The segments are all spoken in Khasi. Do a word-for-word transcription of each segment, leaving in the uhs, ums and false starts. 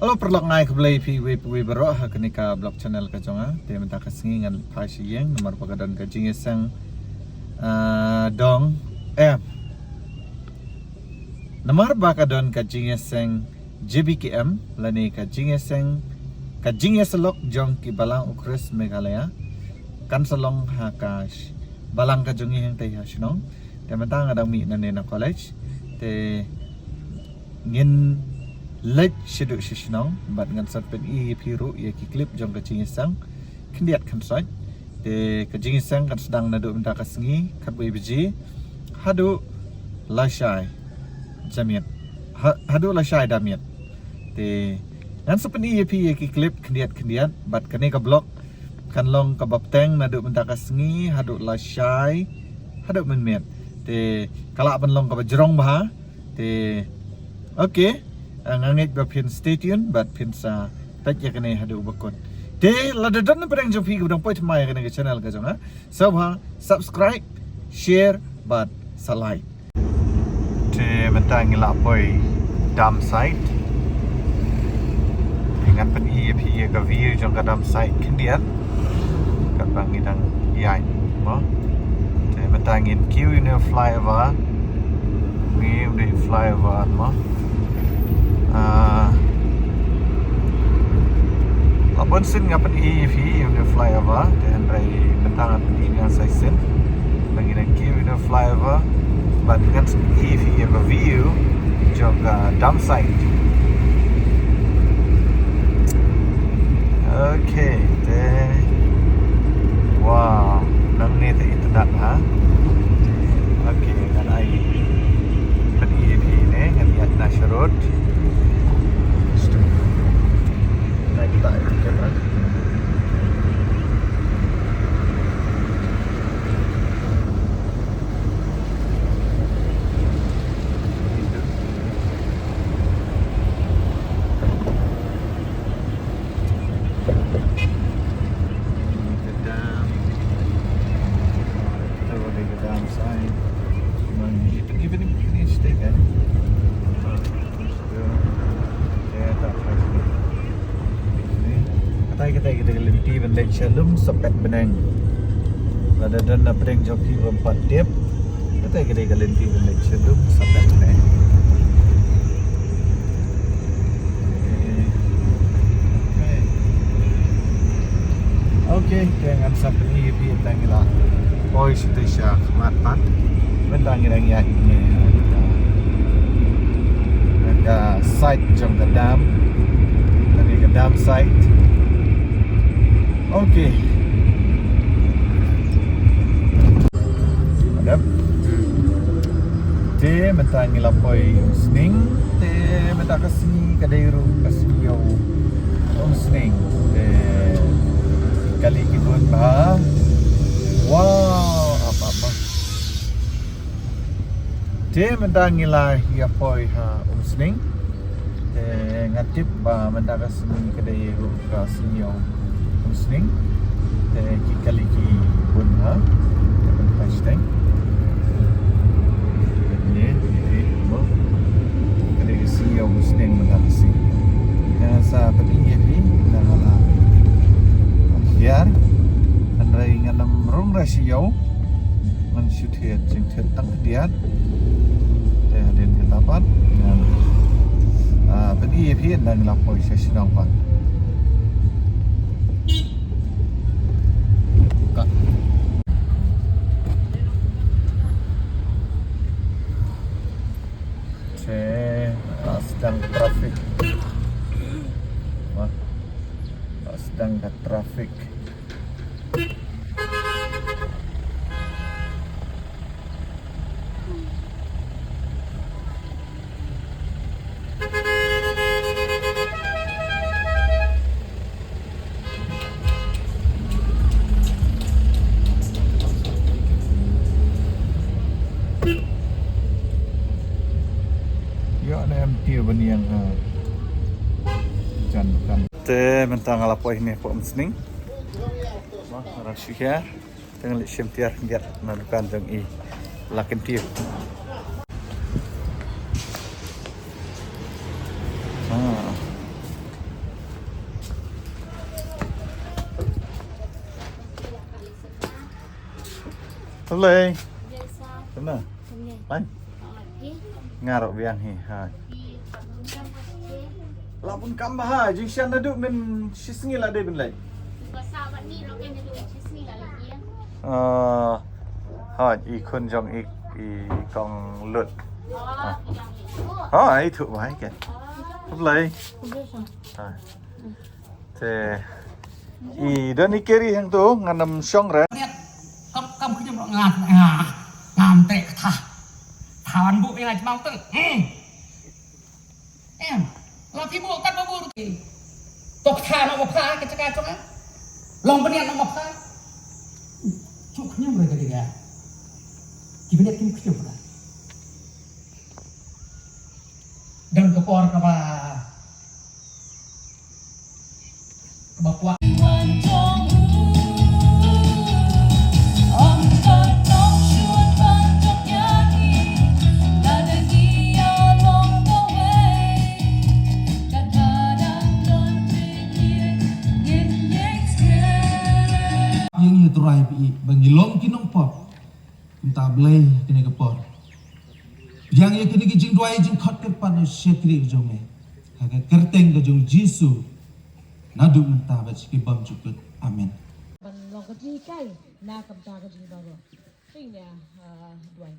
Hello, paralok, nga ai khublei phi wei phi wei baroh ha kane ka vlog channel ka jong nga. Te mynta ka sngi ngan phai sha ïing namar ba ka don ka jingïaseng, ah, dong, eh, namar ba ka don ka jingïaseng J B K M lane ka jingïaseng, ka jingïasyllok jong ki balang u Khrist Meghalaya, kan sa long ha ka sh-, balang ka jong ngi hangtei ha shnong. Te mynta nga dang mih nangne na college. Te ngin leit shaduh sha shnong bad ngan sa pyni ïa phi ruh ïa ki clip jong ka jingïaseng khyndiat khynsoit. Te ka jingïaseng kan sdang naduh mynta ka sngi khatwei baje haduh lashai jamiet. Ha-, haduh lashai damiet. Te ngan sa pyni ïa phi ïa ki clip khyndiat khyndiat bad kane ka vlog kan long kaba bteng naduh mynta ka sngi haduh lashai haduh mynmiet. Te ka lah ban long kaba jrong bha. Te, okay, ah, nga ngeit ba phin stay tune bad phin sa peit ïa kane haduh ba kut. Te lada don na pdeng jong phi kaba dang poi thymmai ïa kane ka channel ka jong nga, sngewbha subscribe, share bad sa like. Te mynta ngi la poi dam site. Te ngan pyni ïa phi ïa ka view jong ka dam site khyndiat. Katba ngi dang ïaid mo. Te mynta ngin kiew ïa une u flyover. Ngi u dei flyover mo. Ah, la bun sien nga pyni ïa phi ïa une u flyover. Te hynrei mynta ngan pyni ïa phi sa shisien. Ba ngi dang kiew ïa une u flyover bad ngan sa pyni ïa phi ïa ka view jong ka dam site. Okay, te. Wow, nangne te itynnad ha. Okay, ngan ai pyni ïa phi ne, ngan ïaid na sharud. Nai kita ïa ka camera. Katai katai katai ka lynti ban leit sha lum sa pet bneng. Lada don na pdeng jong phi bym pat tip. Katai katai ka lynti ban leit sha lum sa pet bneng. Okay, te ngan sa pyni ïa phi tang ïa la. Oi, sha te sha khmat pat. Mynta ngi dang ïaid ne, eh, ka site jong ka dam. Kane ka dam site. Okay. Adep. Te mynta ngi la poi Umsning. Te mynta ka sngi ka dei ruh ka sngi ïa u Umsning. Te kali ki bun bha. Wow, apa apa. Te mynta ngi la ïa poi ha Umsning. Te nga tip ba mynta ka sngi ka dei ruh ka sngi ïa u Umsning. Te ki kali ki bun ha. Te mynta shteng. Te ni, ni, ni, mo. Ka dei ka sngi ïa u Umsning mynta ka sngi. Nga sa pyni ïa phi, nga la hiar. Hynrei ngan ym rung ruh sha ïew. Ngan shu thied jingthied tang khyndiat. Te hadien kata pat ngan, ah, pyni ïa phi ynda ngi la poi sha shnong pat. Ka. Te, ah, sdang traffic. Wah. Ah, sdang ka traffic. Ïa, ne em tiew ban ïeng ha jan kan. Te mynta nga la poi ne poi Umsning. Ba, rush here. Te ngan leit shim tiar ngiat na dukan jong i. La kyntiew. Ah. Khublei. Khublei. Khublei. Nga ruh biang hi ha. La bun kam bha ha, jingshisha naduh mynshisngi la dei ban leit. Ah, ha, i khun jong i, i kong Lut. Ha, i thuh bha hi ke. Khublei. Ha. Te i don i keri hangto, ngan ym shong re. Kam, kam khñium nga, nga, ngam treh ka tha. Tha wan buh ïa nga jmang teng. Hmm. Em. La phi buh kat ba buh ruh. Tok tha na ma pha ka jaka jong nga. Long bniat na ma pha. Chu khñium re ka jaka. Ki bniat kim khñium re. Don ka por kaba Ïa ngi Trai ba ngi long ki nongpop. Kumta Blei kane ka por. Pdiang ïa kine ki jingduwai jingkhot kyrpad na u shakri jong me. Ha ka kyrteng ka jong Jisu. Naduh mynta bad sha ki bymjukut. Amen. Ban long ka jinghikai na ka bynta ka jong ngi baroh. Te ngin ïa, ah, duwai.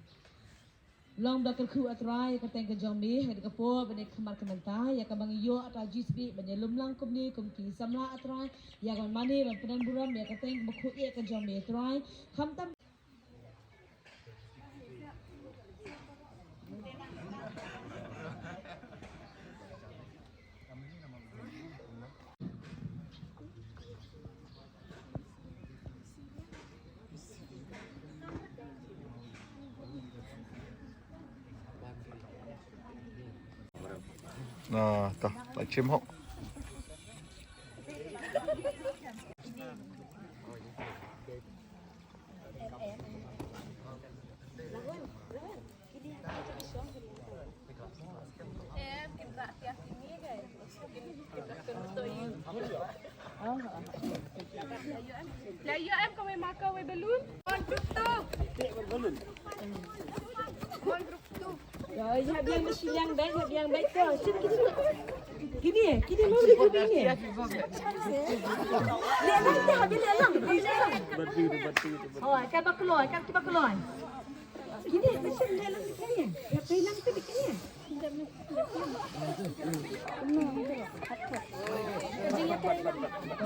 Long ba kyrkhu A Trai ïa ka kyrteng ka jong me ha kane ka por bad ha kane ka mynta ïa kaba ngi ïoh A Trai Jisu ban ïalum lang kumne kum ki samla A Trai ïa ka mane ban pyndonburom ïa ka kyrteng kaba khuid ka jong me A Trai. Khamtam Na, ta, ta chim ho. La ïoh em kawei marker, kawei balloon. Mon group two. Mon group two. Ïa, ïa biang bad shiliang bad, ïa biang bad. Kine, kine mo beli kine. Leh lang, leh lang, leh lang. Oh, kan ba kloi, kan ba kloi. Kine, mesti leh lang kine. Ïa, pei lang tu kine.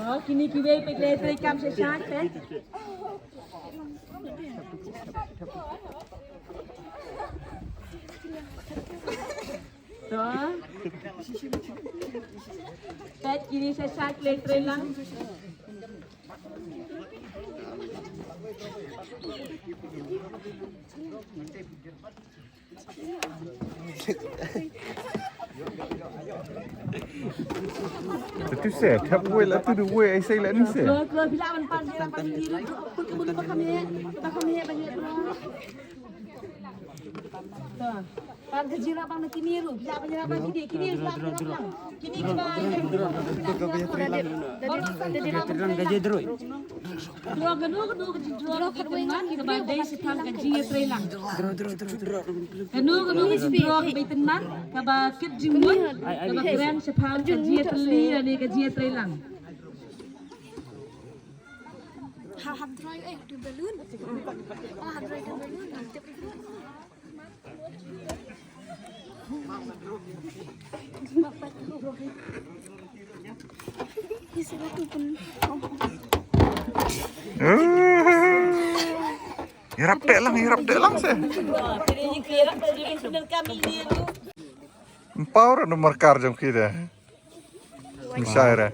Oh, kine kiwei peit leh trei kam sha sha peit. To. Peit kine sha sha leh trei lang. Te tu se, thep wei la tu du wei, ai sei la ni se. Kloi, kloi, phi lah ban pan, phi lah ban pan ni. Kut ka bun ba kham heh, ba kham heh, ba heh. To. Pan ka jingïarap bang na kine ruh, phi lah ban ïarap bang kine, kine phi lah ban ïarap bang. Kine kiba Draw kano kano ka jingdraw kaba itynnad kaba dei shaphang ka jingïatreilang. Kano kano ka jingdraw kaba itynnad kaba kit jingmut kaba kren shaphang ka jingïatreilang lane ka jingïatreilang. Ha, hap draw eh, du balloon. Oh, hap draw du balloon. Ïarap deh lang, ïarap deh lang se. Empower no markar jong ki de. Ym shai re.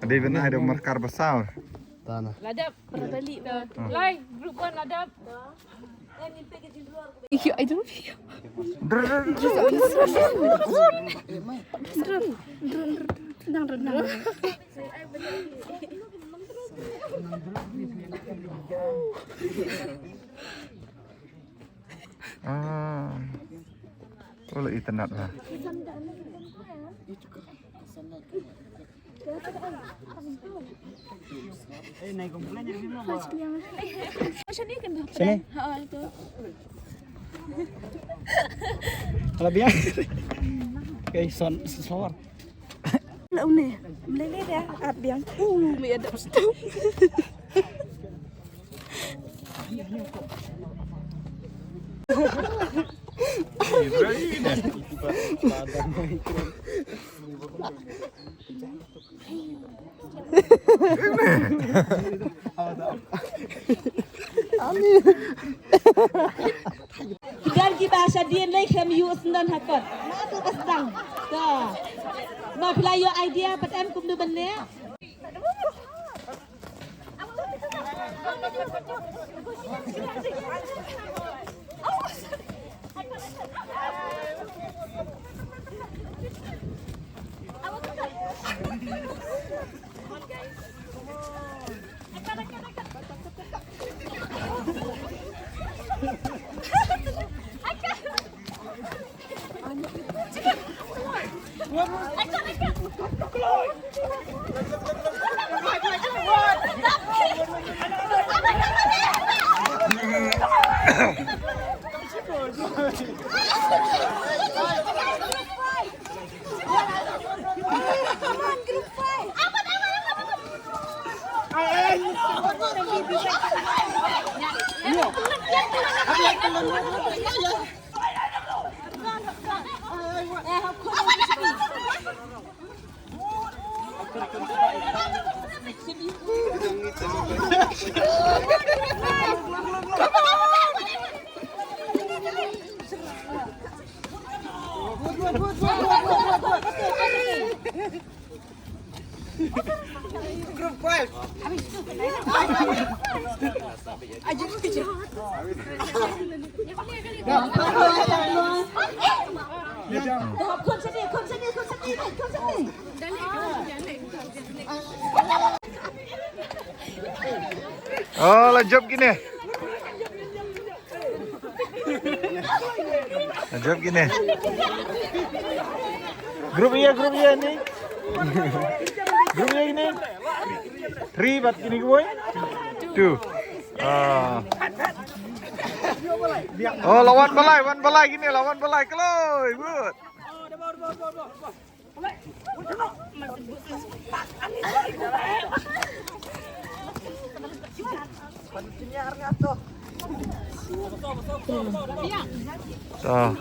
Ade bynai da markar ba saw. Tana. Ladap, para balik dah. Lai, group one ladap. Thank you, I don't feel. Ah. Wala itynnad lah. Sini. Kalau biar. Okay, son slower. Law ne, mlele da, at biang. Uh, me adap stu. Kibar kiba shadien lei khlem ïoh sndon hakot. Ma tu ka sdang. Ka. Ma phi la ïoh idea pat em kumno ban leh. Oh, la jop kine. La jop kine. Group ïa, group ïa ni. Group ïa kine. Three bad kine ki boi. Two. Ah. Oh, la wan balai, wan balai kine, la wan balai kloi. Good. So.